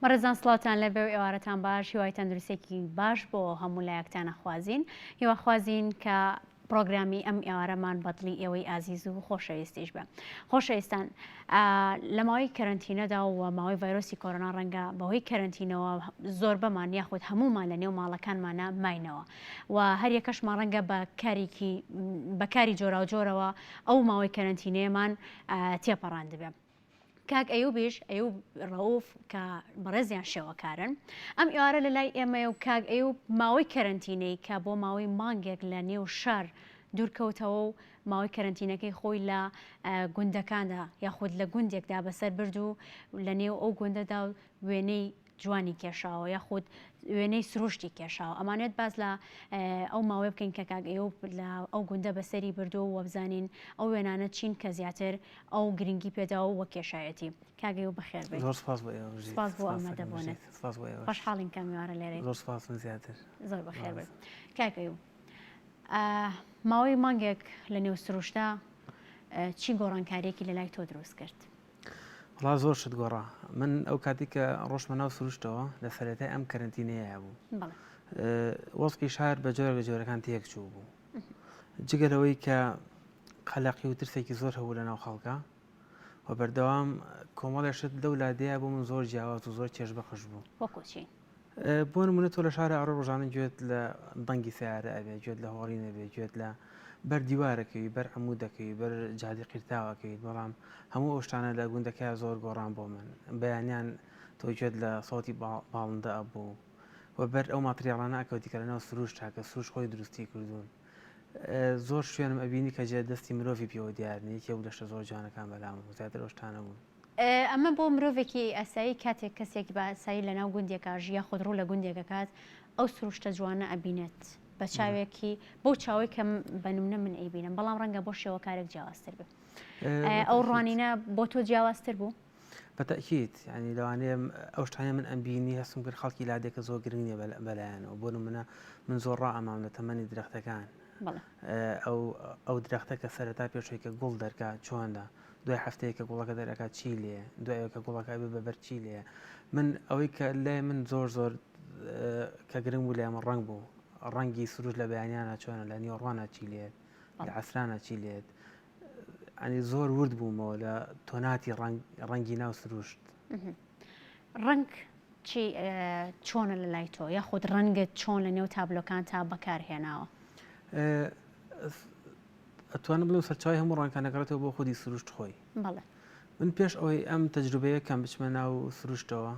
بەڕێزان سڵاوتان لێبێ و ئێوارەتان باش هیوای تەندروستێکی باش بۆ هەموو لایەکتان ئەخوازین هیواخوازین کە پرۆگرامی ئەم ئێوارەمان بەدڵی ئێوەی ئازیز و خۆشەویستیش بە خۆشەویستان لە ماوەی کەرەنتینەدا و ماوەی ڤایرۆسی کۆرۆنا ڕەنگە بەهۆی کەرەنتینەوە زۆربەمان یاخود هەموومان لە نێو ماڵەکانمانە ماینەوە و هەریەکەشمان ڕەنگە بە کارێکی بە کاری جۆراوجۆرەوە ئەو ماوەی کەرەنتینەیەمان تێپەڕاندبێ. کاک ئەیوبیش، ئەیوب ڕەئوف، کە بەڕێزیان شێوەکارن، ئەم ئێوارە لە لای ئێمەیە و کاک ئەیوب ماوەی کەرەنتینەی کە بۆ ماوەی مانگێک لە نێو شار دوورکەوتەوە و ماوەی کەرەنتینەکەی خۆی لە گوندەکاندا یاخود لە گوندێکدا بەسەر برد و لە نێو ئەو گوندەدا وێنەی جوانی کێشاوە یاخود وێنەی سروشتی کێشاوە ئەمانێت باس لە ئەو ماوەیە بکەین کە کاک ئەیوب لە ئەو گوندە بەسەری بردووە و بزانین ئەو وێنانە چین کە زیاتر ئەو گرنگی پێداوە و کێشایەتی. کاک ئەیوب بەخێر بێیت. زۆر سپاس بۆ ئێوە بژیت. سپاس بۆ ئامادەبوونت. سپاس بۆ ئێوەش. خۆشحاڵین کە ئەم ئێوارە لێرەیت. زۆر سپاس من زیاتر. زۆر بەخێر بێیت. کاک ئەیوب ماوەی مانگێک لە نێو سروشتا چی گۆڕانکارییەکی لە لای تۆ دروست کرد؟ وەڵا زۆر شت گۆڕا من ئەو کاتی کە ڕۆشتمە ناو سروشتەوە لە سەرەتای ئەم کەرەنتینەیە بوو وەزعی شار بە جۆرە لە جۆرەکان تێکچوو بوو جگە لەوەی کە قەلەقی و ترسێکی زۆر هەبوو لە ناو خەڵکە و بەردەوام کۆمەڵێ شت لەو لادەیە بۆ من زۆر جیاواز و زۆر چێژبەخش بوو وەکو چی؟ بۆ نمونە تۆ لە شارە ئەڕۆی ڕۆژانە گوێت لە دەنگی سەیارە ئەبێ گوێت لە هۆڕین ئەبێ گوێت لە بەر دیوارەکەوی بەر عەمودەکەوی بەر جادی قیرتاوەکەویت بەڵام هەموو ئەو شتانە لە گوندەکەیا زۆر گۆڕان بۆ من بەیانیان تۆ گوێت لە سەوتی باڵندە ئەبوو و بەر ئەو ماتریاڵانە ئەکەوتی کە لەناو سروشتا کە سروشت خۆی دروستی کردوون زۆر شوێنم ئەبینی کە جێ دەستی مرۆڤی پێوە دیار نیە یەکێ بوو لە شتە زۆر جوانەکان بەلامەوە زیاتر ئەو شتانە بوون. ئەمە بۆ مرۆڤێکی ئاسایی کاتێک کەسێک بە ئاسایی لەناو گوندێکا ژی یاخود ڕوو لە گوندێک ئەکات ئەو سروشتە جوانە ئەبینێت بە چاوێکی بەو چاوەی کە بە نمونە من ئەیبینم بەڵام ڕەنگە بۆ شێوەکارێک جیاوازتر بێ ئەو ڕوانینە بۆ تۆ جیاوازتر بوو؟ بە تەئکید یانی لەوانەیە ئەو شتانەی من ئەمبینی هەستم کرد خەڵکی لادێکە زۆر گرنگ نییە بەلایانەوە بۆ نمونە من زۆر ڕائەمام لە تەمەنی درەختەکان ئەو ئەو درەختە کە سەرەتا پێشەوەی کە گوڵ دەرکا چۆنە دوای هەفتەیەک کە گوڵەکە دەرەکات چی لێیە دوای ئەوەی کە گوڵەکە ئەبێ بە بەر چی لێیە من ئەوەی کە لای من زۆر زۆر کە گرنگ بوو لای من ڕەنگ بوو ڕەنگی سروش لە بەیانیانە چۆنە لە نیوەڕوانە چی لێت لە عەسرانە چی لێت ئەنی زۆر ورد بوومەوە لە تۆناتی ڕەنگ ڕەنگی ناو سروشت. ڕەنگ چی چۆنە لە لای تۆ یاخود ڕەنگت چۆن لە نێو تابلۆکانتا بەکار هێناوە؟ ئەتوانم بڵێم سەرچاوەی هەموو ڕەنگەکان ئەگەڕێتەوە بۆ خودی سروشت خۆی. بەڵێ. من پێش ئەوەی ئەم تەجروبەیە کەم بچمە ناو سروشتەوە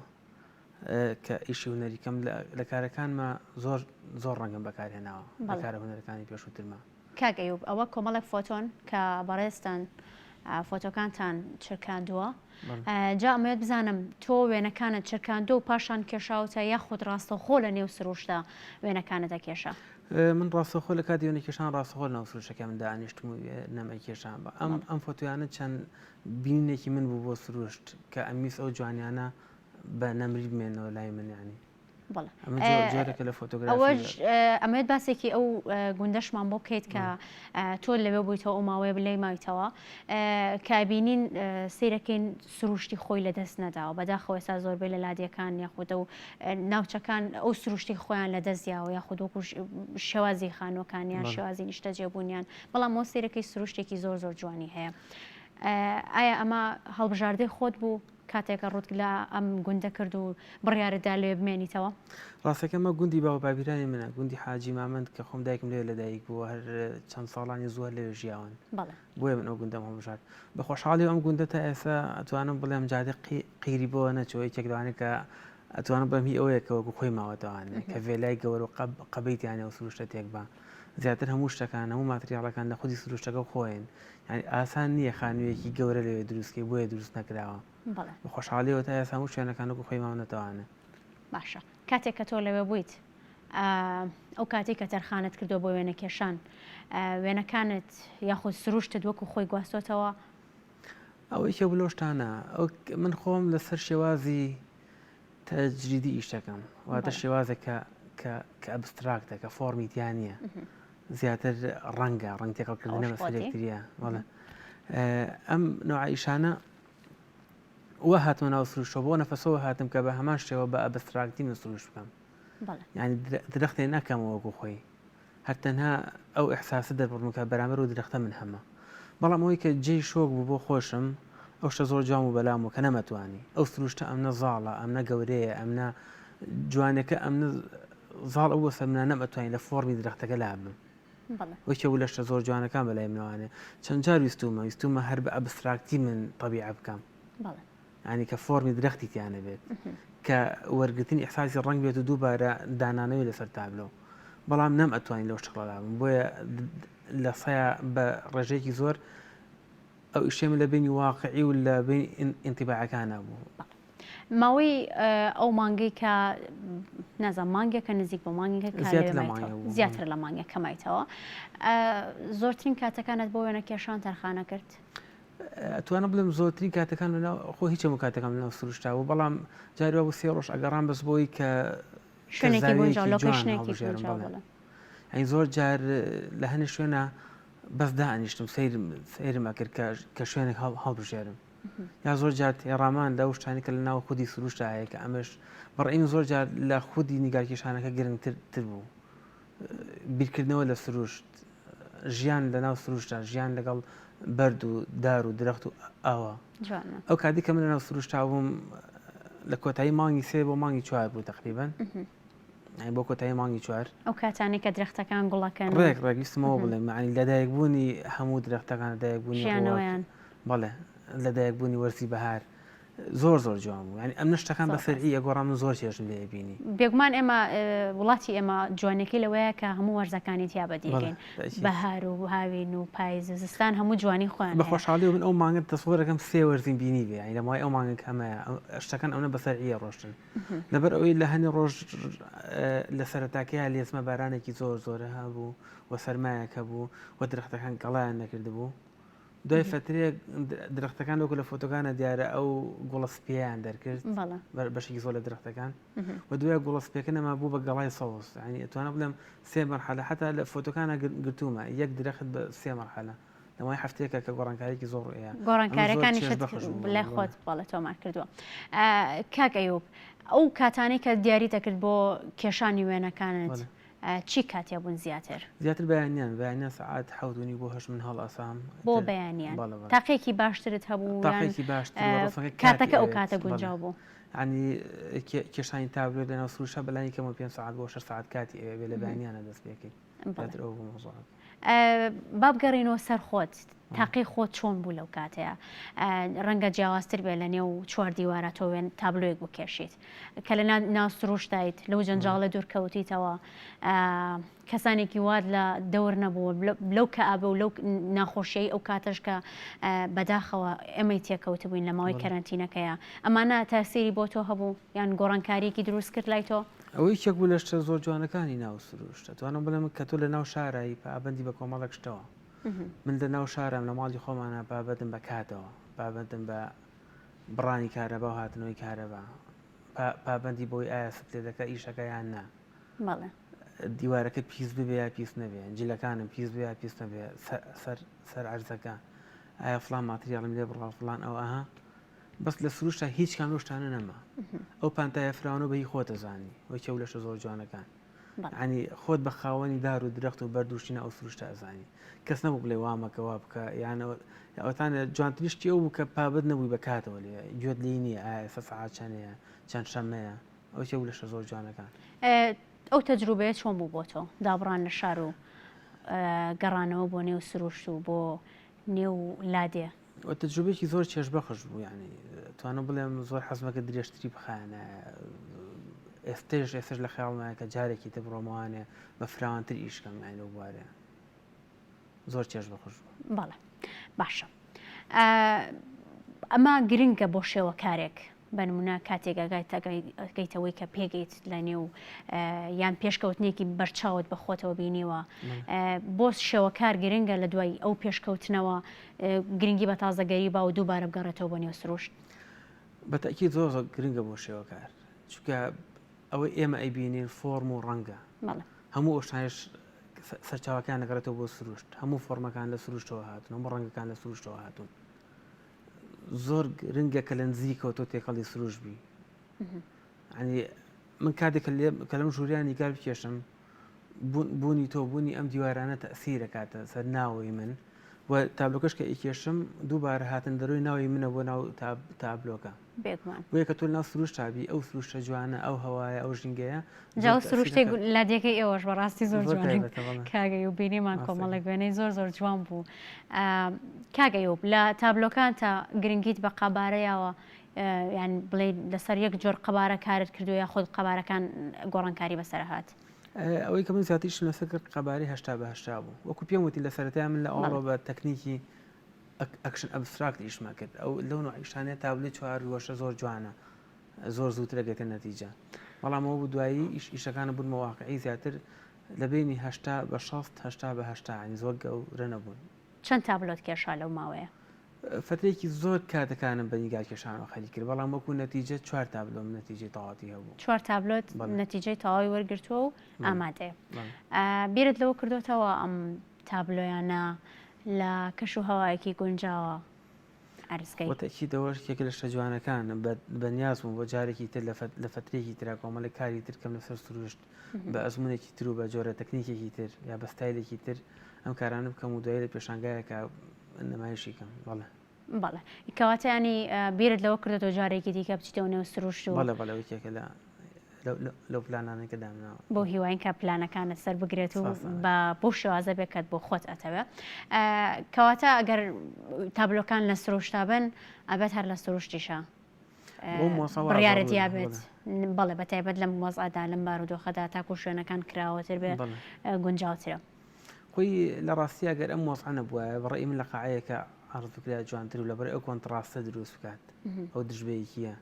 کە ئیشی هونەری کەم لە کارەکانما زۆر زۆر ڕەنگم بەکارهێناوە لە کارە هونەرەکانی پێشووترما. کاک ئەیوب ئەوە کۆمەڵێک فۆتۆن کە بەڕێزتان فۆتۆکانتان چرکاندووە جا ئەمەوێت بزانم تۆ وێنەکانت چرکاندووە و پاشان کێشاوتە یاخود ڕاستەوخۆ لە نێو سروشتدا وێنەکانت ئەکێشا؟ من ڕاستەوخۆ لە کاتی وێنەکێشان ڕاستەوخۆ لەناو سروشتەکەی من دانیشتم و وێنەم ئەکێشا ئەم ئەم فۆتۆیانە چەند بینینێکی من بوو بۆ سروشت کە ئەمویست ئەو جوانیانە بە نەمری بمێنەوە لای من یانی بەڵێ ئەمە جۆرێکە لە فۆتۆگرافی ئەوەش ئەمەوێت باسێکی ئەو گوندەشمان بۆ بکەیت کە تۆ لەوێ بوویتەوە ئەو ماوەیە لێی ماویتەوە کە بینین سیرەکەین سروشتی خۆی لەدەست نەداوە بەداخەوە ئێستا زۆربەی لە لادێکان یاخود ئەو ناوچەکان ئەو سروشتی خۆیان لەدەست یاوە یاخود وەکو شێوازی خانووەکانیان شێوازی نیشتەجێبوونیان بەڵام ئەو سیرەکەی سروشتێکی زۆر زۆر جوانی هەیە ئایا ئەمە هەڵبژاردەی خۆت بوو کاتێک ڕووت لە ئەم گوندە کرد و بڕیارت دا لەوێ بمێنیتەوە؟ ڕاستەکە ئەمە گوندی باوباپیرانی منە، گوندی حاجی مامەند کە خۆم دایکم لەوێ لەدایک بووە، هەر چەند ساڵانی زوو هەر لەوێ ژیاون. بەڵێ. بۆیە من ئەو گوندەم هەڵبژارد. بە خۆشحاڵیەوە ئەم گوندە تا ئێستا ئەتوانم بڵێم جادەی قیری بۆوە نەچووە، یەکێک لەوانەی کە ئەتوانم بڵێم هی ئەوەیە کە وەکو خۆی ماوەتەوانێ، کە ڤێلای گەورە و قەبەی تیا نیە و سروشتە تێک با. زیاتر هەموو شتەکان، هەموو ماتریاڵەکان لە خودی سروشتەکە خۆین. یانی ئاسان نییە خانوویەکی گەورە لەوێ دروست کەی بۆیە دروست نەکراوە. بەڵێ. بە خۆشحاڵیەوە تا ئێستا هەموو شوێنەکان وەکو خۆی ماونەتەوانێ. باشە کاتێک کە تۆ لەوێ بوویت ئەو کاتەی کە تەرخانت کردووە بۆ وێنەکێشان وێنەکانت یاخود سروشتت وەکو خۆی گواستۆتەوە؟ ئەوە یەکێک بوو لەو شتانە من خۆم لەسەر شێوازی تەجریدی ئیش دەکەم واتە شێوازێک کە کە کە ئەبستراکتە کە فۆڕمی تیا نییە زیاتر ڕەنگە ڕەنگ تێکەڵکردنە بەسەر یەکتریە بەڵێ ئەم نوعە ئیشانە. وا هاتمە ناو سروشتەوە بۆ نەفەسەوە هاتم کە بە هەمان شێوە بە abstract ی من سروشت بکەم یعنی درەختێ نەکەمەوە وەکو خۆی هەر تەنها ئەو ئیحساسە دەربڕم کە بەرامبەر ئەو درەختە من هەمە. بەڵام ئەوەی کە جێی شۆک بوو بۆ خۆشم، ئەو شتە زۆر جوان بوو بەلامەوە کە نەمەتوانی. ئەو سروشتە ئەمنە زاڵە، ئەمنە گەورەیە، ئەمنە جوانیەکە ئەمنە زاڵ ئەو بەسەر منا نەمئەتوانی لە فۆڕمی درەختەکە لاببەم. یەکێ بوو لە شتە زۆر جوانەکان بەلای منەوانێ. چەند جار ویستوومە، ویستوومە هەر بە abstract ی من تەبیعە بکەم. یانی کە فۆرمی درەختی تیا نەبێت کە وەرگرتنی ئیحساسی ڕەنگ بێت و دووبارە دانانەوەی لەسەر تابلۆ بەڵام نەم ئەتوانی لەو شکڵەدا بم بۆیە لە سەیا بە ڕێژەیەکی زۆر ئەو ئیشەی من لە بینی واقعی و لە بینی ئینتیباعەکانە بوو. ماوەی ئەو مانگەی کە نازانم مانگێکە نزیک بۆ مانگێکە زیاتر لە مانگێک کەمایتەوە زۆرترین کاتەکانت بۆ وێنە کێشان تەرخانە کرد؟ ئەتوانم بڵێم زۆرترین کاتەکان لەناو خۆ هیچ هەموو کاتەکان لەناو سروشتا بوو بەڵام جاری وا بوو سێ ڕۆژ ئەگەڕام بەس بۆی کە شوێنێکی گونجاو location ێکی گونجاو بڵێ ئەی زۆر جار لە هەنێ شوێنە بەس دانیشتم سەیرم سەیرم ئەکرد کە کە شوێنێک هەڵ هەڵبژێرم یا زۆر جار تێڕامان لەو شتانی کە لە ناو خودی سروشتا هەیە کە ئەمەش بەڕێی زۆر جار لە خودی نیگارکێشانەکە گرنگتر تر بوو بیرکردنەوە لە سروشت ژیان لە ناو سروشتا ژیان لەگەڵ بەرد و دار و درەخت و ئاوا ئەو کاتی کە من لە ناو سروشتا بووم لە کۆتایی مانگی سێ بۆ مانگی چوار بوو تقریبا بۆ کۆتایی مانگی چوار ئەو کاتانی کە درەختەکان گوڵەکەن ڕێک ڕێک ویستمەوە بڵێم معنی لەدایک بوونی هەموو درەختەکان لەدایک بوونی ژیانەوەیان بەڵێ لەدایک بوونی وەرزی بەهار زۆر زۆر جوان بوو یانی ئەمن شتەکان بە سەرعی ئەگۆڕا من زۆر چێژم لێ بینی. بێگومان ئێمە وڵاتی ئێمە جوانیەکەی لەوەیە کە هەموو وەرزەکانی تیا بەدیەکەین بەهار و هاوین و پایز و زستان هەموو جوانی خۆیان بە خۆشحاڵی من ئەو مانگە تەسەورەکەم سێ وەرزیم بینی بێ یانی لە ماوەی ئەو مانگە کە ئەمەیە شتەکان ئەونە بە سەرعیە ڕۆشتن لەبەر ئەوەی لە هەنێ ڕۆژ لە سەرەتاکەیا لێزمە بارانێکی زۆر زۆرە هەبوو و سەرمایەک هەبوو و درەختەکان گەڵایان نەکردبوو دوای فەترەیەک درەختەکان وەکو لە فۆتۆکانە دیارە ئەو گوڵە سپییان دەرکرد بەشێکی زۆر لە درەختەکان و دوای گوڵە سپیەکە نەما بوو بە گەڵای سەوز ینی ئەتوانم بڵێم سێ مەرحەلە حتا لە فۆتۆکانە گرتوومە یەک درەخت بە سێ مەرحەلە لەمای هەفتەیەکە کە گۆڕانکاریکی زۆر ڕوویە گۆڕانکاریەکانی لە خۆت بەڵێ تۆمار کردووە کاک ئەیوب ئەو کاتانەی کە دیاری دەکرد بۆ کێشانی وێنەکانت چی کاتێ بوون زیاتر؟ زیاتر بەیانیان، بەیانیان سەعات حەوت و نیو بۆ هەشت من هەڵئەسام. بۆ بەیانیان؟ بەڵێ بەڵێ. تاقیەکی باشترت هەبوو یان تاقیەکی باشتر و ڕەسمەکە کاتی کاتەکە ئەو ئەوێت، کاتە بەڵێ. گونجاو بوو؟ یانی کێشانی تابلۆ لەناو سروشتا بەلانی کەمەوە پێنج سەعات بۆ شەش سەعات کاتی ئەوێ ئەبێ لە بەیانیانە دەست پێ کەی. بەڵێ. زیاتر ئەوە بوو مەوزوعەکە. با بگەڕێینەوە سەر خۆت، تاقی خۆت چۆن بوو لەو کاتەیا؟ ڕەنگە جیاوازتر بێ لە نێو چوار دیوارا تۆ وێن تابلۆیەک بکێشیت کە لە ناو سروشتدایت لەو جەنجاڵە دوور کەوتیتەوە کەسانێکی وات لە دەور نەبوو لەو کەئابە و لەو ناخۆشیی ئەو کاتەش کە بەداخەوە ئێمەی تێکەوتبووین لە ماوەی کەرەنتینەکەیە ئەمانە تاسیری بۆ تۆ هەبوو یان گۆڕانکاریەکی دروست کرد لای تۆ؟ ئەوە یەکێک بوو لە شتە زۆر جوانەکانی ناو سروشت ئەتوانم بڵێم کە تۆ لە ناو شارایی پابەندی بە کۆمەڵێک شتەوە من لە ناو شارام لە ماڵی خۆمانە پابەندم بە کاتەوە پابەندم بە بڕانی کارەبا و هاتنەوەی کارەبا پابەندی بۆی ئایا سپلێتەکە ئیشەکە یان نا دیوارەکە پیس ببێ یا پیس نەبێ جلەکانم پیس بێ یا پیس نەبێ سەر سەر عەرزەکە ئایا فلان ماتریاڵم لێ بڕا فلان ئەو ئەها بەس لە سروشتا هیچ کام لەو شتانە نەما ئەو پانتایە فراوانە بە هی خۆتە زانی وەکێ و لەشە زۆر جوانەکان ینی خۆت بە خاوەنی دار و درەخت و بەرد و شتینە ئەو سروشتە ئەزانی کەس نەبوو بڵێ وا مەکە وا بکە یانەوە ئەوتانە جوانترین شتی ئەو بوو کە پابەند نەبووی بە کاتەوە لێ گوێت لێی نییە ئایا ئێستا سەعات چەنەیە چەند شەممەیە ئەو چێ بوو لە شتە زۆر جوانەکان. ئەو تەجروبەیە چۆن بوو بۆ تۆ دابڕان لە شار و گەڕانەوە بۆ نێو سروشت و بۆ نێو لادێ؟ تەجروبەیەکی زۆر چێژبەخش بوو یعنی توانم بڵێم زۆر حەزمە کە درێژتری بخایەنە ئێستێش ئێستش لە خەیاڵمایە کە جارێکی تر بڕۆمەوانێ بە فراوانتر ئیش کەم یعنی لەو بوارەیە زۆر چێژ بەخش بوو. بەڵێ باشە ئەمە گرنگە بۆ شێوەکارێک بە نمونە کاتێک ئەگەیتەوەی کە پێگەیت لە نێو یان پێشکەوتنێکی بەرچاوت بە خۆتەوە بینیوە بۆ شێوەکار گرنگە لە دوای ئەو پێشکەوتنەوە گرنگی بە تازەگەری با و دووبارە بگەڕێتەوە بۆ نێو سروشت. بە تەئکید زۆر زۆر گرنگە بۆ شێوەکار چونکە ئەوەی ئێمە ئەیبینین فۆرم و ڕەنگە هەموو ئەو شتانەش سەرچاوەکان دەگەڕێتەوە بۆ سروشت هەموو فۆرمەکان لە سروشتەوە هاتون هەموو ڕەنگەکان لە سروشتەوە هاتون. زۆر گرنگە کە لە نزیکەوە تۆ تێکەڵی سروش بی ینی من کاتێک کە لەم ژووریان نیگار بکێشم بوونی تۆ بوونی ئەم دیوارانە تەسیرەکاتە سەر ناوەی من و تابلۆکەش کە ئیکێشم دووبارە هاتن دەرۆی ناوی منە بۆ ناو تابلۆکە بێگومان بۆیە کە تۆ ناو سروشتا بی ئەو سروشتە جوانە ئەو هەوایە ئەو ژینگەیە جا ئەو سروشتەی لادێکەی ئێوەش بەڕاستی زۆر جوانە کاک ئەیوب بینیمان کۆمەڵێک وێنەی زۆر زۆر جوان بوو کاک ئەیوب لە تابلۆکان تا گرنگیت بە قەبارە یاوە یان بڵێ لەسەر یەک جۆر قەبارە کارت کردو یا خۆت قەبارەکان گۆڕانکاری بەسەر هات ئەوەی کە من زیاتریشم لەسەر کرد قەبارەی هەشتا بە هەشتا بوو وەکو پێم وتی لە سەرەتای من لە ئەوڵەوە بە تەکنیکی action abstract ئیشمان کرد ئەو لەو نوع ئیشانەیە تابلۆی چوار گۆشە زۆر جوانە زۆر زووتر ئەگەیتە نەتیجە بەڵام ئەوە بوو دوایی ئیش ئیشەکانە بوون مەواقعی زیاتر لە بینی هەشتا بە شەست هەشتا بە هەشتا ینی زۆر گەورە نەبوون. چەند تابلۆت کێشا لەو ماوەیە؟ فترێکی زۆر کاتەکانم بە نیگار کێشانەوە خەریک کرد بەڵام وەکو نەتیجە چوار تابلۆم نەتیجەی تەواوەتی هەبوو. چوار تابلۆت نەتیجەی تەواوی وەرگرتووە و ئامادەیە. بیرت لەوە کردۆتەوە ئەم تابلۆیانە لە کەش و هەوایەکی گونجاوە عەرزکەی. بە تەئکید ئەوەش یەکێکە لە شتە جوانەکان، بە نیاز بووم بۆ جارێکی تر لە فەترەیەکی ترا کۆمەڵێک کاری تر کەم لەسەر سروشت بە ئەزموونێکی تر و بە جۆرە تەکنیکێکی تر یا بە ستایلێکی تر ئەم کارانە بکەم و دوایی لە پێشانگایەکا نمایشی کەم. بەڵێ. بەڵێ. کەواتە یانی بیرت لەوە کردۆتەوە جارێکی دیکە بچیتەوە نێو سروشت و. بەڵێ بەڵێ یەکێکە لە لەو پلانانەی کە دامناوە. بەو هیواین کە پلانەکانت سەر بگرێت و بە بەو شێوازە بێت کە بۆ خۆت ئەتەوێ. کەواتە ئەگەر تابلۆکان لە سروشتا بن ئەبێت هەر لە سروشتیشا بڕیارت یابێت بەڵێ بە تایبەت لەم وەزعەدا لەم بارودۆخەدا تاکو شوێنەکان کراوەتر بێ گونجاوترە. خۆی لە ڕاستیا گەر ئەم وەزعە نەبوایە بە ڕەئی من لە قاعەیەکە عەرز بکرایە جوانتر و لەبەر ئەو کۆنتڕاستە دروست بکات ئەو دژبەیەکییە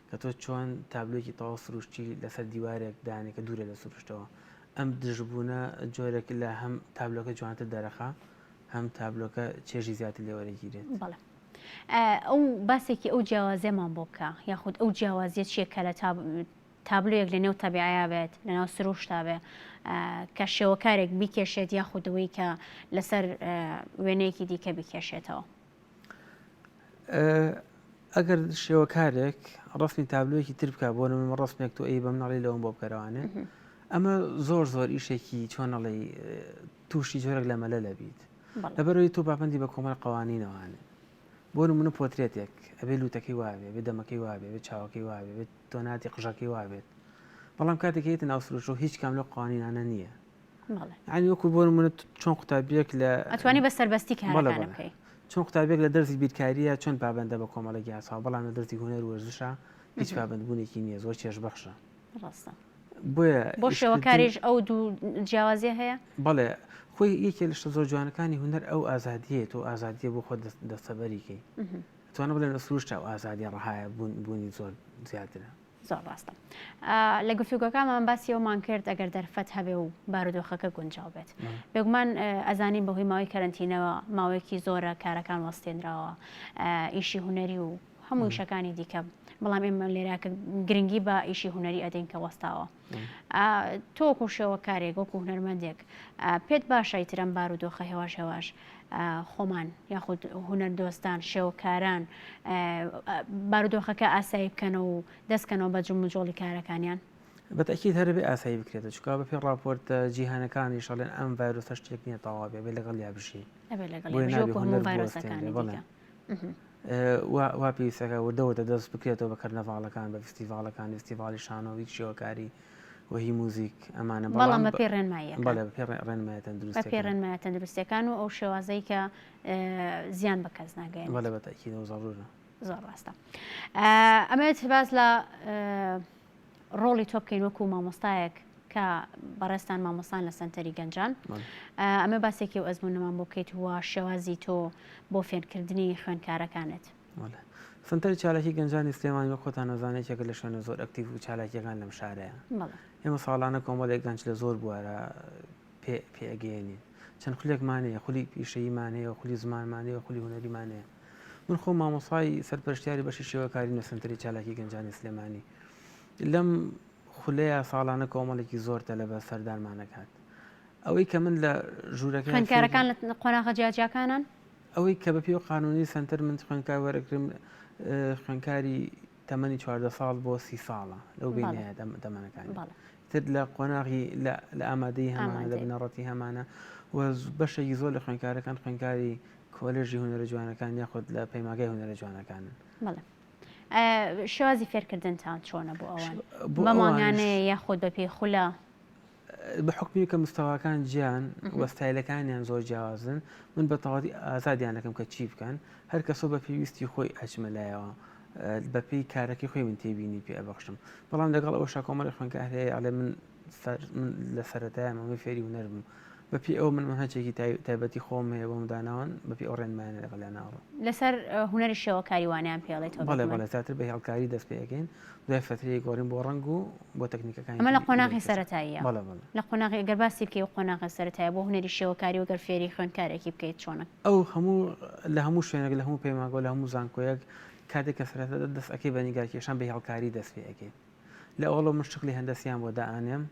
کە تۆ چۆن تابلۆیەکی تەواو سروشتی لەسەر دیوارێک دانێ کە دوورە لە سروشتەوە ئەم دژبوونە جۆرێک لە هەم تابلۆکە جوانتر دەرەخا هەم تابلۆکە چێژی زیاتر لێ وەرەگیرێت. بەڵێ ئەو باسێکی ئەو جیاوازیەمان بۆ بکە یاخود ئەو جیاوازیە چییە کە لە تابلۆیەک لە نێو تەبیعەیا بێت لە ناو سروشتا بێ کە شێوەکارێک بیکێشێت یاخود ئەوەی کە لەسەر وێنەیەکی دیکە بیکێشێتەوە؟ ئەگەر شێوەکارێک ڕسمی تابلۆیەکی تر بکە بۆ نمونە ڕسمێک تۆ ئەی بە مناڵی لەوەم بۆ بکەرەوانێ ئەمە زۆر زۆر ئیشێکی چۆنەڵی تووشی جۆرێک لە مەلە لەبیت لەبەرەوەی تۆ پابندی بە کۆمەڵ قوانینەوانێ بۆ نمونە پۆترێتێک ئەبێ لوتەکەی وابێ بێ دەمەکەی وابێ بێ چاوەکەی وابێ بێت تۆناتی قژەکەی وابێت بەڵام کاتێک هێتە ناو سروشت هیچ کام لەو قوانینانە نییە یانی وەکو بۆ نمونە چۆن قوتابیەک لە ئەتوانی بە سەربەستی کارەکان بکەی چۆن قوتابیەک لە دەرسی بیرکاریە چۆن پابەندە بە کۆمەڵێک یاسا بەڵام لە دەرسی هونەر وەرزشە هیچ پابەندبوونێکی نییە زۆر چێژبەخشە ڕاستە بۆیە بۆ شێوەکاریش ئەو دوو جیاوازیە هەیە بەڵێ خۆی یەکێ لە شتە زۆر جوانەکانی هونەر ئەو ئازادیە تۆ ئازادیە بۆ خۆت دەستەبەریکەی توانە بڵێن لە سروشتا ئەو ئازادیە ڕەهایە بوونی زۆر زیاترە زۆر ڕاستە. لە گفتوگۆکانمان باسی ئەومان کرد ئەگەر دەرفەت هەبێ و بارودۆخەکە گونجاو بێت. بێگومان ئەزانین بەهۆی ماوەی کەرەنتینەوە ماوەیەکی زۆرە کارەکان وەستێنراوە ئیشی هونەری و هەموو ئیشەکانی دیکە بەڵام ئێمە لێرە کە گرنگی بە ئیشی هونەری ئەدەین کە وەستاوە. تۆ وەکو شێوەکارێک وەکو هونەرمەندێک پێت باشە ئیتر ئەم بارودۆخە هێواش هێواش خۆمان یاخود هونەردۆستان شێوەکاران بارودۆخەکە ئاسایی بکەنەوە و دەستکەنەوە بە جموجۆڵی کارەکانیان؟ بە تەئکید هەر ئەبێ ئاسایی بکرێتەوە چونکە بە پێی ڕاپۆرتە جیهانەکانیش ئەڵێن ئەم ڤایرۆسە شتێک نییە تەواو بێ ئەبێ لەگەڵیا بژین ئەبێ لەگەڵیا بژی وەکو هەموو ڤایرۆسەکانی دیکە. وا پێویستەکە وردە وردە دەست بکرێتەوە بە کەرنەڤاڵەکان بە فستیڤاڵەکان فستیڤاڵی شانۆ هیچ شێوەکاری و هی موزیک ئەمانە بەڵام بە پێی ڕێنماییەکان بەڵێ بە پێی ڕێنمایە تەندروستیەکان بە پێی ڕێنمایە تەندروستیەکان و ئەو شێوازەی کە زیان بە کەس ناگەیەنێت بەڵێ بە تەئکید و زەرورە زۆر ڕاستە ئەمەوێت باس لە ڕۆڵی تۆ بکەین وەکو مامۆستایەک کە بەڕێزتان مامۆستان لە سەنتەری گەنجان ئەمە باسێکی و ئەزمونەمان بۆ بکەیت و شێوازی تۆ بۆ فێرکردنی خوێندکارەکانت. سەنتەری چالاکی گەنجانی سلێمانی وەک خۆتان ئەزانن یەکێکە لە شوێنە زۆر ئەکتیڤ و چالاکیەکان لەم شارەیە. ئێمە ساڵانە کۆمەڵێک گەنج لە زۆر بوارە پێ پێئەگەیەنین. چەند خولێکمان هەیە، خولی پیشەییمان هەیە، خولی زمانمان هەیە، خولی هونەریمان هەیە. من خۆم مامۆستای سەرپەرشتیاری بەشی شێوەکاریم لە سەنتەری چالاکی گەنجانی سلێمانی. لەم خولەیە ساڵانە کۆمەڵێکی زۆر تەلەبە سەردانمان ئەکات. ئەوەی کە من لە ژوورەکەیان خوێندکارەکان لە قۆناغە جیاجیاکانن؟ ئەوەی کە بە پێی قانونی سەنتەر من خوێندکار وەرەگرم خوێندکاری تەمەنی 14 ساڵ بۆ سی ساڵە لەو بینەیە تەمەنەکانی تر لە قۆناغی لە ئامادەی هەمانە لە بنەڕەتی هەمانە و بەشێکی زۆر لە خوێندکارەکان خوێندکاری کۆلێژی هونەرە جوانەکان یاخود لە پەیماگای هونەرە جوانەکانن. شێوازی فێرکردنتان چۆنە بۆ ئەوان بە مانگانەیە یاخود بە پێی خولە؟ بە حوکمی کە مستەواکان جیان و ستایلەکانیان زۆر جیاوازن من بە تەواوەتی ئازادیان دەکەم کە چی بکەن هەر کەسەو بە پێویستی خۆی ئەچمە لایەوە بە پێی کارەکەی خۆی من تێبینی پێ ئەبەخشم بەڵام لەگەڵ ئەوەشا کۆمەڵی خوێندکار هەیە ئەڵێ من من لە سەرەتایە مەمەی فێری هونەر بم بە پێی ئەو من مەنهەجێکی تایبەتی خۆم هەیە بۆم داناون بە پێی ئەو ڕێنمایانە لەگەڵیان ئەڕۆم. لەسەر هونەری شێوەکاری وانەیان پێ ئەڵێیتەوە بەڵێ بەڵێ زیاتر بە هێڵکاری دەست پێ ئەکەین دوای فەترەیەک گۆڕین بۆ ڕەنگ و بۆ تەکنیکەکانی ئەمە لە قۆناغی سەرەتاییە بەڵێ بەڵێ لە قۆناغی گەر باسی بکەی و قۆناغە سەرەتایە بۆ هونەری شێوەکاری و گەر فێری خوێندکارێکی بکەیت چۆنە؟ ئەو هەموو لە هەموو شوێنێک لە هەموو پەیمانگە و لە هەموو زانکۆیەک کاتێک کە سەرەتا دەست ئەکەی بە نیگارکێشان بە هێڵکاری دەست پێ ئەکەیت لە ئەوەڵەوە من شکڵی هەندەسیان بۆ دائەنێم،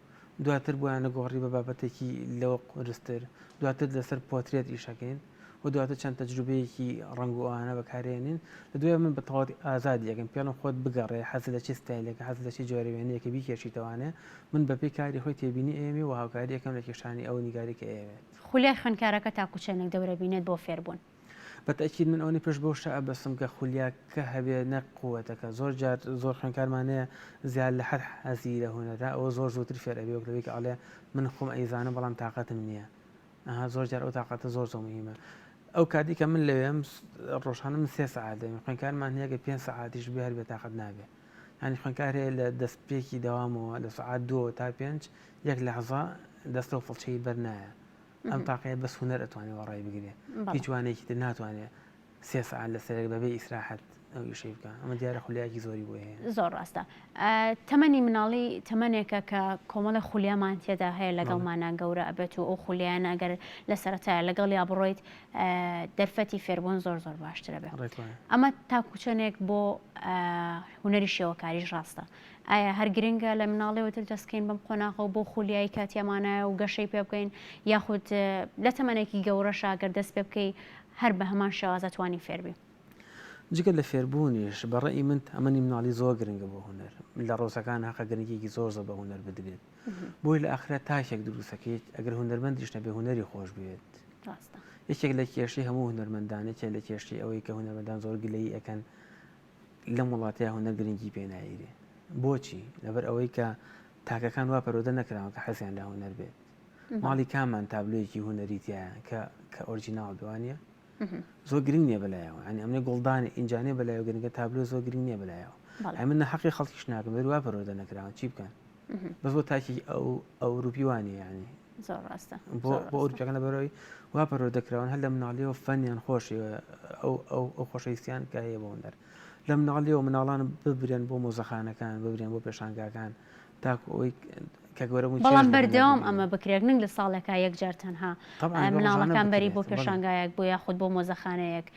دواتر بۆیان ئەگۆڕی بە بابەتێکی لەوە قورستر، دواتر لەسەر پۆترێت ئیشەکەین و دواتر چەند تەجروبەیەکی ڕەنگ و ئەوانە بەکارێنین، لە دوای من بە تەواوەتی ئازادی ئەکەم، پێڵم خۆت بگەڕێ حەزت لە چ ستایلێکە، حەزت لە چ جۆرە وێنەیەکە بیکێشیتەوانێ، من بەپێی کاری خۆی تێبینی ئەیەمێ و هاوکاری ئەکەم لە کێشانی ئەو نیگارەی کە ئەیەوێت. خولیای خوێندکارەکە تاکو چەندێک دەورە بینێت بۆ فێربوون؟ بە تەئکید من ئەوەنەی پشت بەو شتە ئەبەستم کە خولیاکە هەبێ نەک قوەتەکە زۆر جار زۆر خوێندکارمان هەیە زیاد لە حەد حەزی لە هونەرە ئەوە زۆر زووتر فێر ئەبێ وەک لەوەی کە ئەڵێ من خۆم ئەیزانم بەڵام تاقەتم نییە ئەها زۆر جار ئەو تاقەتە زۆر زۆر مهمە ئەو کاتی کە من لەوێم ڕۆژانە من سێ سەعات لەوێم خوێندکارمان هەیە کە پێنج سەعاتیش بێ هەر بێتاقەت نابێ یانی خوێندکار هەیە لە دەستپێکی دەوامەوە لە سەعات دووەوە تا پێنج یەک لەحزە دەستەو فڵچەی بەر نایە ئەم تاقەیە بەس هونەر ئەتوانێ وا ڕای بگرێ هیچ وانەیەکی تر ناتوانێ سێ سەعات لەسەرێک بەبێ ئیسراحەت ئەو ئیشەی بکە ئەمە دیارە خولیایەکی زۆری بۆ هەیە. زۆر ڕاستە تەمەنی مناڵی تەمەنێکە کە کۆمەڵی خولیامان تێدا هەیە لەگەڵمانە گەورە ئەبێت و ئەو خولیانە ئەگەر لە سەرەتایە لەگەڵیا بڕۆیت دەرفەتی فێربوون زۆر زۆر باشترە بێ ئەمە تاکو چەندێک بۆ هونەری شێوەکاریش ڕاستە ئایا هەر گرنگە لە مناڵیەوە تر دەست کەین بەم قۆناغە و بۆ خولیایی کە تێمانایە و گەشەی پێ بکەین یاخود لە تەمەنێکی گەورەشا گەر دەست پێ بکەی هەر بە هەمان شێواز ئەتوانی فێربی؟ جگە لە فێربوونیش بە ڕەئی من تەمەنی مناڵی زۆر گرنگە بۆ هونەر لە ڕۆزەکان هەقە گرنگیەکی زۆر زۆر بە هونەر بدرێت بۆی لە ئاخرا تاکێک دروستەکەیت ئەگەر هونەرمەندیش نەبێ هونەری خۆش بوێت یەکێک لە کێشەی هەموو هونەرمەندان یەکێک لە کێشەی ئەوەی کە هونەرمەندان زۆر گلەیی ئەکەن لەم وڵاتەیا هونەر گرنگی پێ نایرێ بۆچی؟ لەبەر ئەوەی کە تاکەکان وا پەروەردە نەکراون کە حەزیان لە هونەر بێت ماڵی کامان تابلۆیەکی هونەری تایە کە کە ئۆرجیناڵ بێ وانە زۆر گرنگ نییە بەلایەوە ینی ئەمنێ گوڵدانی ئینجانێ بەلایەوە گرنگە تابلۆ زۆر گرنگ نییە بەلایەوە ئەی من حەقی خەڵکیش ناکەم بەر وا پەروەردە نەکراون چی بکەن بەس بۆ تاکی ئەو ئەوروپی وانە ینی زۆر ڕاستە بۆ بۆ ئەوروپیەکان لەبەرەوەی وا پەروەردە کراون هەر لە مناڵیەوە فەنیان خۆشی ئەو ئەو ئەو خۆشەویستیان کە هەیە بۆ هونەر لە مناڵیەوە مناڵان ببرێن بۆ مۆزەخانەکان ببرێن بۆ پێشانگاکان تاکو ئەوەی کە گەورە بوون بەڵام چێژ لە هونەر بەردەوام ببینن. ئەمە بکرێت نەک لە ساڵێکا یەک جار تەنها طبعا بە ڕۆژانە مناڵەکان بەری بۆ بکرێت بەڵێ. پێشانگایەک بۆ یاخود بۆ مۆزەخانەیەک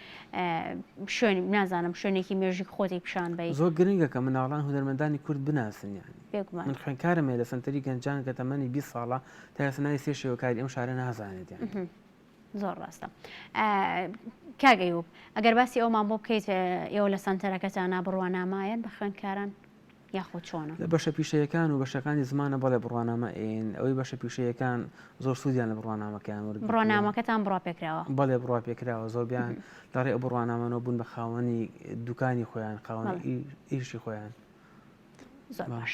شوێن نازانم شوێنێکی مێژووی خۆتی پیشان بەی. زۆر گرنگە کە مناڵان هونەرمەندانی کورد بناسن یانی بێگومان. من خوێندکارم هەیە لە سەنتەری گەنجان کە تەمەنی 20 ساڵە تا ئێستا ناوی سێ شێوەکاری ئەم شارە نازانێت یانی. زۆر ڕاستە کاک ئەیوب ئەگەر باسی ئەومان بۆ بکەیت ئێوە لە سەنتەرەکەتانا بڕوانامایەن بە خوێندکاران یاخۆ چۆنە؟ لە بەشە پیشەیەکان و بەشەکانی زمانە بەڵێ بڕوانامە ئەیەن ئەوەی بەشە پیشەیەکان زۆر سوودیان لە بڕوانامەکەیان وەرگرتووە. بڕوانامەکەتان بڕواپێکراوە؟ بەڵێ بڕواپێکراوە زۆربەیان لە ڕێی ئەو بڕوانامانەوە بوون بە خاوەنی دوکانی خۆیان خاوەنی ئیشی خۆیان. زۆر باش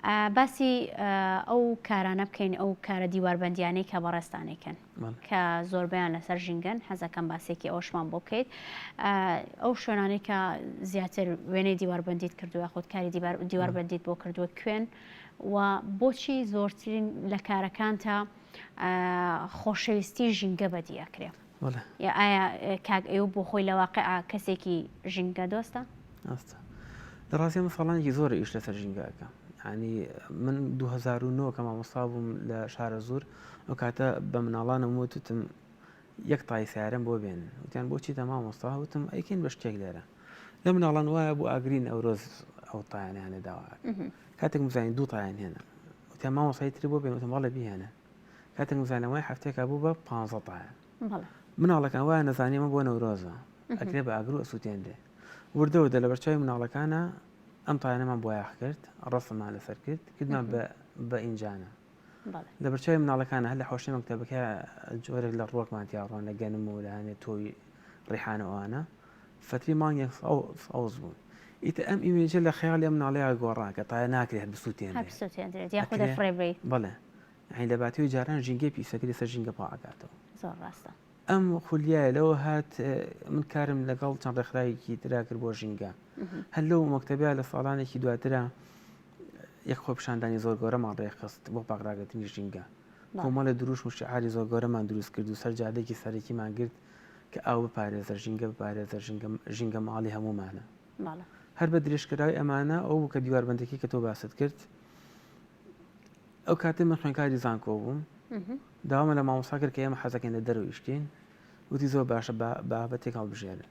باسی ئەو کارانە بکەین ئەو کارە دیواربەندیانەی کە بەڕێزتانەیکەن کە زۆربیان لەسەر ژینگەن حەزەکەم باسێکی ئەوشمان بۆ بکەیت ئەو شوێنانەی کە زیاتر وێنەی دیواربندیت کردووە خۆت کاری دیواربندیت بۆ کردووە کوێن و بۆچی زۆرترین لە کارەکانتا خۆشەویستی ژینگە بەدی ئەکرێ ئایا کاک ئەیوب بۆ خۆی لە واقعا کەسێکی ژینگە دۆستە؟ ڕاستە لە ڕاستی من ساڵانێکی زۆرە ئیش لەسەر ژینگە ئەکەم یعنی من 2009 کە مامۆستا بووم لە شارەزوور ئەو کاتە بە مناڵانم وت وتم یەک تای سیارەم بۆ بێن وتیان بۆ چیتە مامۆستا وتم ئەیکەین بە شتێک لێرە لە مناڵان وایە بۆ ئاگرین ئەورۆز ئەو تایانیانە داوا کاتێک مزانین دوو تایان هێنا وتیان مامۆستای تری بۆ بێن وتم بەڵێ بیهێنە کاتێک مزانەوەی هەفتێکا بوو بە پ تایە. مناڵەکان وایان نەزانی ئەمە بۆ نەورۆزە ئەکرێ بە ئاگر و ئەسووتێنرێ. وردە وردە لەبەرچاوی مناڵەکانە ئەم تایانەمان بۆیاخ کرد، ڕەسممان لەسەر کرد، کردمان بە بە ئینجانە. لەبەرچاوی مناڵەکانە هەر لە حۆشەی مەکتەبەکە جۆرێک لە ڕووەکمان تیا ڕۆن لە گەنم و لە هەنێ تۆوی ڕیحان و ئەوانە فەتری مانگێک سەوز بوون. ئیتر ئەم ئیمێجە لە خەیاڵی ئەم مناڵەیە گۆڕا کە تایە ناکرێت هەر بسووتێنرێت. هەر بسووتێندرێت یاخود دەفڕێ بێ. بەڵێ. یانی لە باتیەوەی جاران ژینگەی پیسەکە لەسەر ژینگە پاک ئەکاتەوە. زۆر ڕاستە. ئەم خولیایە لەوە هات من کارم لەگەڵ چەند ڕێکخراوێکی ترا کرد بۆ ژینگە. هەر لەو مەکتەبە لە ساڵانێکی دواترا یەک خۆپیشاندانی زۆر گەورەمان ڕێکخست بۆ پاکڕاگرتنی ژینگە. کۆمەڵێ دروشم و شیعاری زۆر گەورەمان دروست کرد و سەر جادەیەکی سەرەکیمان گرت کە ئاو بپارێزە، ژینگە بپارێزە، ژینگە ژینگە ماڵی هەموومانە. هەر بە درێژکراوی ئەمانە ئەو بوو کە دیواربەندەکەی کە تۆ باست کرد ئەو کاتێ من خوێنکاری زانکۆ بووم داوامە لە مامۆستا کرد کە ئێمە حەزەکەین لە دەرەوە ئیش بکەین وتی زۆر باشە بابەتێک هەڵبژێرە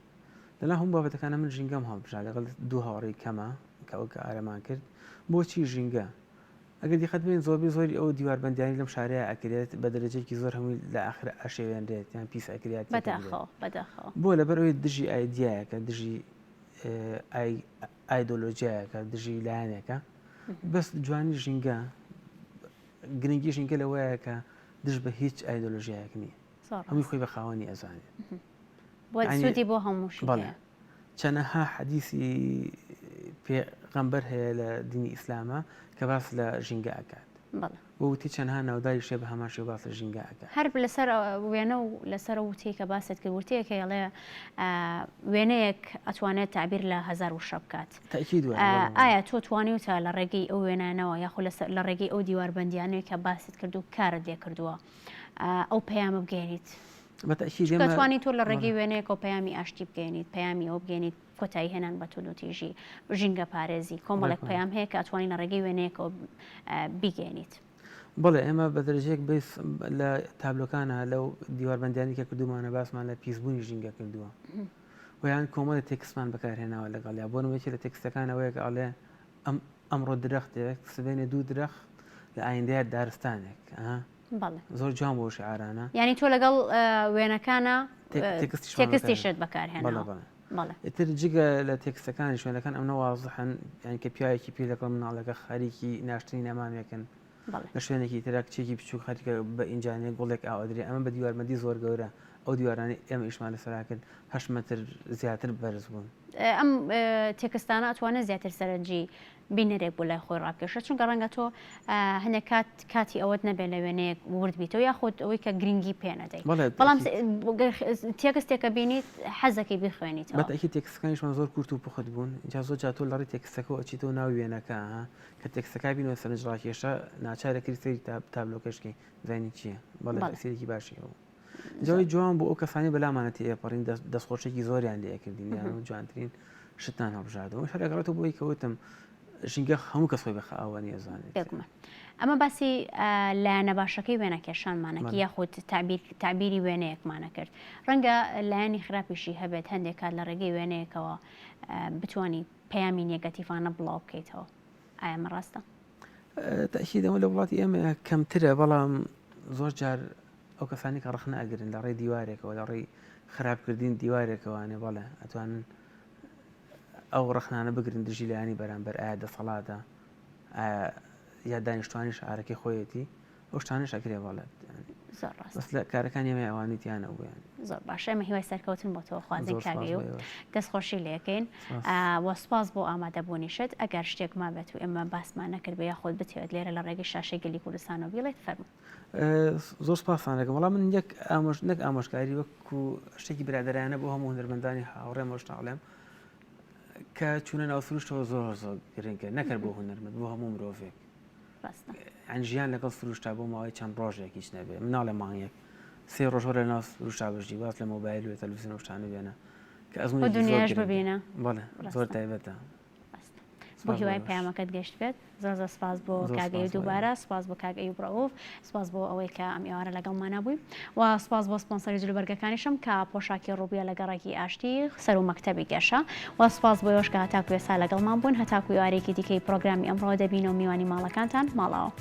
لەنا هەموو بابەتەکانە من ژینگەم هەڵبژارد لەگەڵ دوو هاوڕێی کەمە کە ئەو کارەمان کرد بۆچی ژینگە ئەگەر دیقەت بێن زۆربەی زۆری ئەو دیواربەندیانی لەم شارەیە ئەکرێت بە دەرەجەیەکی زۆر هەمووی لە ئاخر ئەشێوێنرێت یان پیس ئەکرێت بەداخەوە بەداخەوە بۆ لەبەر ئەوەی دژی ئایدیایەکە دژی ئایدۆلۆژیایەکە دژی لایەنێکە بەس جوانی ژینگە گرنگی ژینگە لەوەیە کە دژ بە هیچ ئایدۆلۆژیایەک نییە هەمووی خۆی بە خاوەنی ئەزانێت سوودی بۆ هەمووشی بەڵێ چەنەها حەدیسی پێغەمبەر هەیە لە دینی ئیسلامە کە باس لە ژینگە ئەکات بۆ وتی چەنها ناوداری شێ بە هەمان شێوە باس لە ژینگە ئەکات. هەر لەسەر وێنە و لەسەر ئەو وتەی کە باست کرد وتەیەک هەیە ئەڵێ وێنەیەک ئەتوانێت تەعبیر لە هەزار وشە بکات. تەئکید وایە بەڵێ. ئایا تۆ توانیوتە لە ڕێگەی ئەو وێنانەوە یاخود لەسەر لە ڕێگەی ئەو دیواربەندیانەی کە باست کرد و کارت لێ کردووە ئەو پەیامە بگەیەنیت؟ بە تەئکید چونکە ئێمە توانی تۆ لە بەڵێ. ڕێگەی وێنەیەکەوە پەیامی ئاشتی بگەیەنیت، پەیامی ئەوە بگەیەنیت کۆتایی هێنان بە توندوتیژی، ژینگە پارێزی، کۆمەڵێک ڕێک پەیام هەیە کە ئەتوانی لە ڕێگەی وێنەیەکەوە بیگەیەنیت. بەڵێ ئێمە بە دەرەجەیەک بیس لە تابلۆکانە لەو دیواربەندیانی کە کردوومانە باسمان لە پیسبوونی ژینگە کردووە و یان کۆمەڵی تێکستمان بەکارهێناوە لەگەڵیا بۆ نموونە یەکێ لە تێکستەکان ئەوەیە کە ئەڵێ ئەم ئەمڕۆ درەختێک سبەینێ دوو درەخت لە ئایندەیە دارستانێک ئەها بەڵێ زۆر جوان بۆ شعارانە یعنی تۆ لەگەڵ وێنەکانە تێکستیشت بەکارهێناوە بەڵێ ئیتر جگە لە تێکستەکانی شوێنەکان ئەمنە وازحن یان کە پیاوێکی پیر لەگەڵ مناڵەکە خەریکی ناشتنی نەمامێکن لە شوێنێکی ترا کچێکی بچووک خەریکە بە ئینجانێک گوڵێک ئاو ئەدرێ ئەمە بە دیوارمەندی زۆر گەورە ئەو دیوارانەی ئێمە ئیشمان لەسەرا کرد هەشت مەتر زیاتر بەرز بوون. ئەم تێکستانە ئەتوانێت زیاتر سەرنجی بینەرێک بۆ لای خۆی ڕابکێشێت چونکە ڕەنگە تۆ هەندێک کات کاتی ئەوەت نەبێت لە وێنەیەک ورد بیتەوە یاخود ئەوەی کە گرنگی پێ نەدەیت بەڵام تێکستێکە بینیت حەزەکەی بیخوێنیتەوە. بەتەئکید تێکستەکانیشمان زۆر کورت و پوخت بوون جا زۆر جار تۆ لەڕێی تێکستەکەوە ئەچیتەوە ناو وێنەکە کە تێکستەکە بینەوە سەرنجڕاکێشە ناچارەکەی سەیری تابلۆکەش کەی بزانی چییە بەڵێ تەئسیرێکی باشی هەبوو. جا جوان بوو ئەو کەسانی بەلامانە تێپەڕین دەستخۆشێکی زۆریان لێ ئەکردین یان جوانترین شتان هەڵبژاردەوە هەر ئەگەڕێتەوە بۆی کە وتم ژینگە هەموو کەس خۆی بە خاوەنی ئەزانێت. بێگومان ئەمە باسی لایەنە باشەکەی وێنەکێشانمانە یاخود تەعبیری وێنەیەکمانە کرد ڕەنگە لایەنی خراپیشی هەبێت هەندێک کات لە ڕێگەی وێنەیەکەوە بتانی پەیامی نێگەتیڤانە بڵاو بکەیتەوە ئایا ئەمە ڕاستە؟ تەئکید ئەوە لە وڵاتی ئێمە کەمترە بەڵام زۆر جار ئەو کەسانی کە ڕەخنە ئەگرن لە ڕێی دیوارێکەوە لە ڕێی خراپکردین دیوارێکەوانێ بەڵێ ئەتوانن ئەو ڕەخنانە بگرن دژی لایەنی بەرامبەر ئایا دەسەڵاتە ئایا یا دانیشتوانی شارەکەی خۆیەتی ئەو شتانەش ئەکرێ بەڵێ زۆر ڕاست بەس لە کارەکانی ئێمە ئەوانی تیا نەبوو یان. زۆر باشە ئێمە هیوای سەرکەوتن بۆ تۆ خوازین زۆر کاک سپاس بۆ ئەیوب ئێوەش. دەستخۆشی لێکەین سپاس. و سپاس بۆ ئامادەبوونیشت ئەگەر شتێک مابێت و ئێمە باسمان نەکردبێ یاخود بتەوێت لێرە لە ڕێگەی شاشەی گەلی کوردستانەوە بیڵێیت فەرموو. زۆر سپاستان دەکەم وەڵا من یەک ئامۆژ نەک ئامۆژگاری وەکو شتێکی برادەرانە بۆ هەموو هونەرمەندانی هاوڕێم ئەو شتە ئەڵێم کە چوونە ناو سروشتەوە زۆر زۆر گرنگە نەکەر بۆ هونەرمەند بۆ هەموو مرۆڤێک ڕاستە. یان ژیان لەگەڵ سروشتا بۆ ماوەی چەند ڕۆژێک هیچ نەبێ مناڵێ مانگێک سێ ڕۆژ هەر لەناو سروشتا بژی واز لە مۆبایل و تەلەڤیزیۆن و شتانە بێنە کە ئەو ئەزموونێکی زۆر دنیاش گرنگە ببینە بەڵێ زۆر ڕاستە تایبەتە ڕاستە بۆ سپاس بۆ هیوای ئێوەش. پەیامەکەت گەشت بێت زۆر زۆر سپاس بۆ زۆر کاک سپاس ئەیوب بۆ ئێوە. دووبارە سپاس بۆ کاک ئەیوب ڕەئوف سپاس بۆ ئەوەی کە ئەم ئێوارە لەگەڵمانا بووی و سپاس بۆ سپۆنسەری جلوبەرگەکانیشم کە پۆشاکی ڕوبیە لە گەڕەکی ئاشتی سەرو مەکتەبی گەشە و سپاس بۆ ئێوەش کە هەتاکو ئێستا لەگەڵمان بوون هەتاکو ئێوارەیەکی دیکەی پرۆگرامی ئەمڕۆ دەبینەوە میوانی ماڵەکانتان ماڵاوە.